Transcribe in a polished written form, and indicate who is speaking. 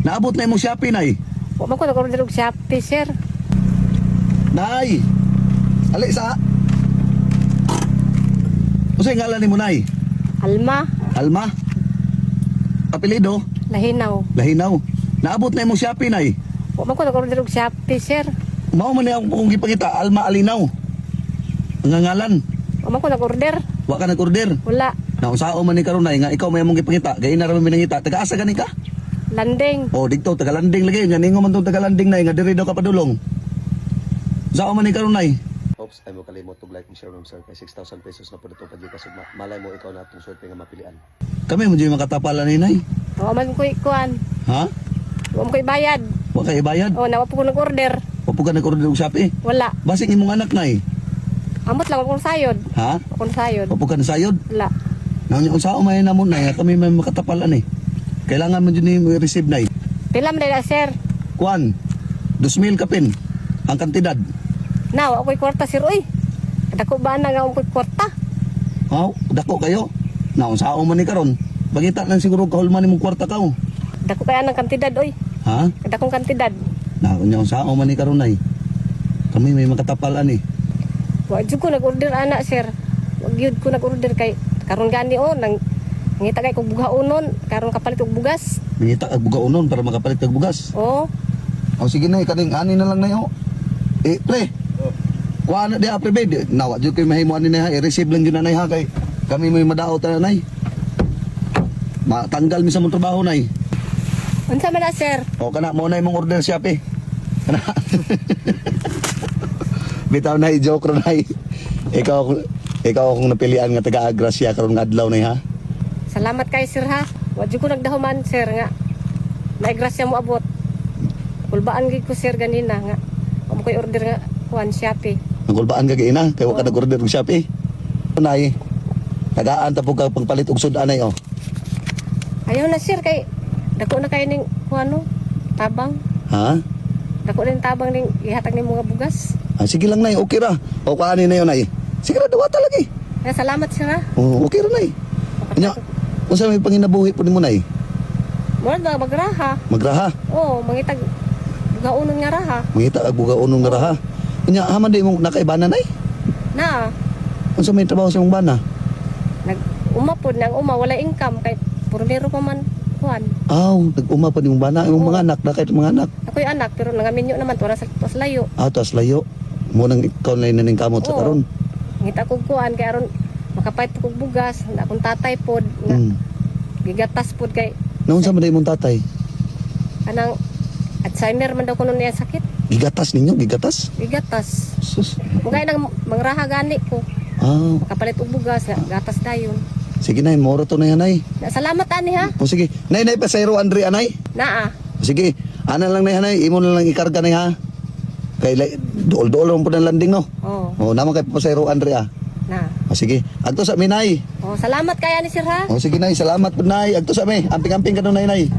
Speaker 1: Naabot na imong Shopee, Nay.
Speaker 2: Wa man ko nag-order og Shopee, sir.
Speaker 1: Nay! Ali sa. Unsay ngalan nimo, Nay?
Speaker 2: Alma.
Speaker 1: Alma? Apelyido?
Speaker 2: Lahinaw.
Speaker 1: Lahinaw. Naabot na imong Shopee, Nay.
Speaker 2: Wa man ko nag-order og Shopee, sir.
Speaker 1: Mao man ni akong gipangita, Alma Alinaw. Ang ngalan.
Speaker 2: Wa man ko nag-order.
Speaker 1: Wa ka nag-order.
Speaker 2: Wala.
Speaker 1: Naunsao man ni karon, Nay, nga ikaw may among gipangita. Gay na ra man minangita. Taga-asa gani ka?
Speaker 2: Landing.
Speaker 1: Oh, didto taga-landing lagi. Nga ningo man tong taga-landing, Nay, nga diri daw ka padulong. Unsaon man ni karon, Nay?
Speaker 3: Oops, ay mo kalimot og like and share ma'am sir kay 6,000 pesos na po dito pa Gcash ug malay mo ikaw na atong swerte nga mapilian.
Speaker 1: Kami mo dyan makatapalan ni Nay.
Speaker 2: Wa man ko ikuan.
Speaker 1: Ha?
Speaker 2: Wa man ko ibayad.
Speaker 1: Wa ka ibayad?
Speaker 2: Oh, nawa po ko nag-order.
Speaker 1: Wa po ka nag-order og Shopee?
Speaker 2: Wala.
Speaker 1: Basing imong anak, Nay.
Speaker 2: Amot lang akong sayod.
Speaker 1: Ha?
Speaker 2: Akong sayod.
Speaker 1: Wa po ka nasayod?
Speaker 2: Wala.
Speaker 1: Nang unsaon man namo, Nay, nga kami may makatapalan eh. Kailangan mo dyan ni receive, Nay.
Speaker 2: Pila man dahil, sir?
Speaker 1: Kuan, 2,000 kapin ang kantidad.
Speaker 2: Na, wa ko'y kwarta, sir. Uy. Dako ba na nga ako'y kwarta?
Speaker 1: Oh, dako kayo. Na unsaon man ni karon? Pangita lang siguro kahulman nimong kwarta ka oh.
Speaker 2: Dako kaya ng kantidad, oy.
Speaker 1: Ha?
Speaker 2: Dakong kantidad.
Speaker 1: Na unya unsaon man ni karon, Nay? Kami may makatapalan eh.
Speaker 2: Wa jud ko nag-order ana, sir. Wa gyud ko nag-order kay karon gani oh nang ngita kay kog bugaonon karon kapalit og bugas.
Speaker 1: Mangita kag bugaunon para makapalit kag bugas.
Speaker 2: Oh,
Speaker 1: O sige na, kaning ani na lang na yo. Eh, pre. Kuha na diha, pre, be. Nawa jud kay mahimo ani na ha. I-receive lang jud na nay ha kay kami may madaot na, Nay. Matanggal mi sa mong trabaho, Nay.
Speaker 2: Unsa man na, sir?
Speaker 1: O kana mo na imong order siya, pe. Kana. Bitaw na joke ro, Nay. Ikaw akong napilian nga taga Agracia karon nga adlaw, Nay, ha.
Speaker 2: Salamat kay sir ha. Wa jud ko nagdahuman, sir, nga naigrasya mo abot. Kulbaan gid ko, sir, ganina nga. Wa mo koy order nga kuan Shopee.
Speaker 1: Ang kulbaan ka giina kay wa ka nag-order og Shopee. Nay, tagaan ta po ka pagpalit og sud-an, nay, oh.
Speaker 2: Ayaw na, sir, kay dako na kay ning kuan no, tabang.
Speaker 1: Ha?
Speaker 2: Dako ning tabang ning ihatag nimo nga bugas.
Speaker 1: Ah, sige lang, Nay, okay ra. O kuani na yun, Nay. Sige ra, dawata lagi.
Speaker 2: Nga salamat, sir, ha.
Speaker 1: Oh, okay ra, Nay. Nya, unsa may panginabuhi po nimo, Nay?
Speaker 2: Mo na magraha.
Speaker 1: Magraha.
Speaker 2: Oh, mangitag bugaunon nga raha.
Speaker 1: Mangita kag bugaonon nga raha. Nya, haman di imong nakaibana, Nay?
Speaker 2: Na
Speaker 1: Unsa may trabaho sa imong bana?
Speaker 2: Nag uma pod nang uma wala income kay purmero pa man kuan.
Speaker 1: Aw, nag-uma pa nimong bana, imong
Speaker 2: Oo.
Speaker 1: mga anak, na kay mga anak.
Speaker 2: Ako'y anak pero nangaminyo naman tuwa sa tuwas layo.
Speaker 1: Ah, tas layo. Mo nang ikaw na ning kamot sa
Speaker 2: Oo.
Speaker 1: karon.
Speaker 2: Ngita kog kuan kay aron makapait kog bugas, na akong tatay pod nga gigatas pod kay
Speaker 1: Naunsa man imong tatay?
Speaker 2: Kanang Alzheimer man daw kuno niya sakit.
Speaker 1: Gigatas ninyo, gigatas?
Speaker 2: Gigatas.
Speaker 1: Sus.
Speaker 2: Mugay nang mangraha gani ko.
Speaker 1: Ah,
Speaker 2: Makapalit og bugas nga gatas dayon.
Speaker 1: Sige nay, moro to na yan, Nay.
Speaker 2: Na, salamat ani ha.
Speaker 1: O sige, nay nay pasayro Andre anay.
Speaker 2: Naa.
Speaker 1: Sige, ana lang nay hanay, imo na lang ikarga nay ha. Kay dool-dool lang po ng landing no.
Speaker 2: Oh,
Speaker 1: O naman kay pasayro Andre ah.
Speaker 2: Na.
Speaker 1: O sige, agto sa mi, Nay.
Speaker 2: Oh, salamat kaya ni sir ha.
Speaker 1: O sige nay, salamat po, Nay. Agto sa mi. Amping-amping ka nay nay.